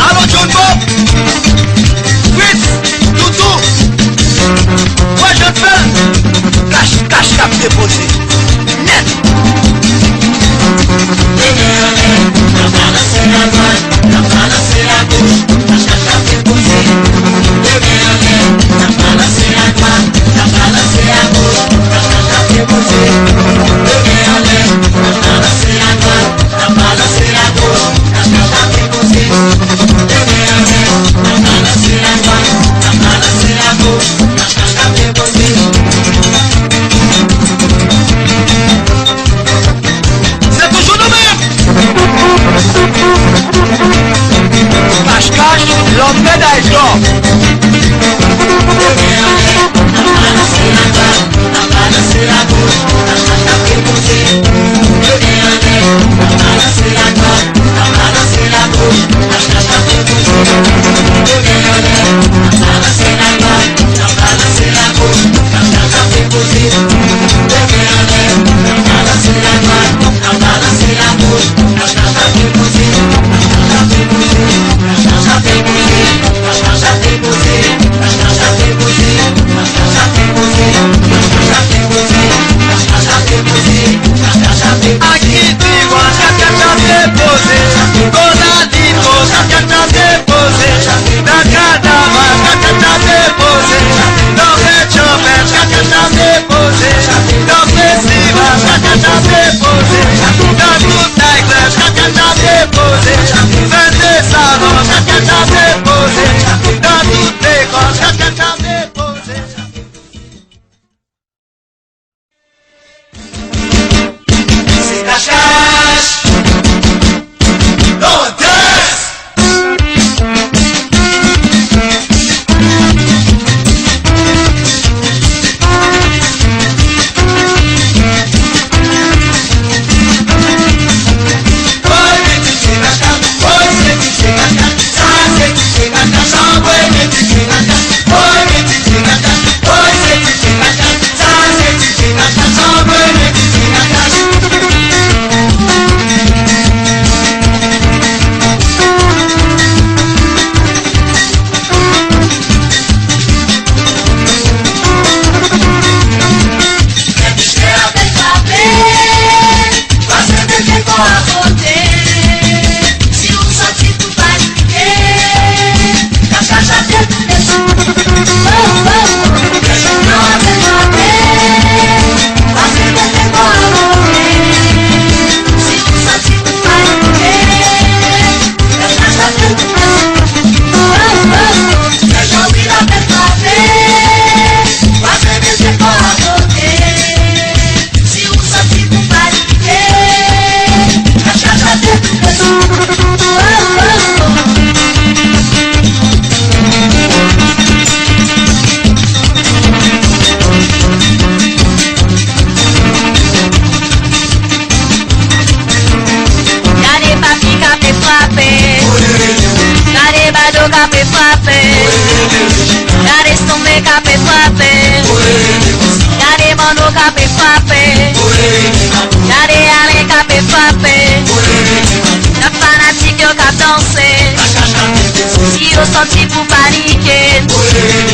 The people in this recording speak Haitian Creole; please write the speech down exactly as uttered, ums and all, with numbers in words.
Alo Jumbo, Fritz, Doudou, wè jan n fè l. Kach, kach k ap depoze nèt. Se toujou nou menm. Kach kach, lòt meday dò. Akitivan, kach kach ap depoze. Donadito, kach kach ap depoze. Nan kanaval, kach kach ap depoze. Nan fèt chanpèn, kach kach ap depoze. Nan festival, kach kach ap depoze. Nan tout night club, kach kach ap depoze. Fèt de salon, kach kach ap depoze. Nan tout lekòl, kach kach ap depoze. Se kach kach. Lòdès. Gade papi k ape frape. Gade Bado k ape frape. Gade Stonme k ape frape. Gade Manno k ape frape. Gade Alen k ape frape. Gade fanatik yo k ap danse. Si yo sòti pou panike.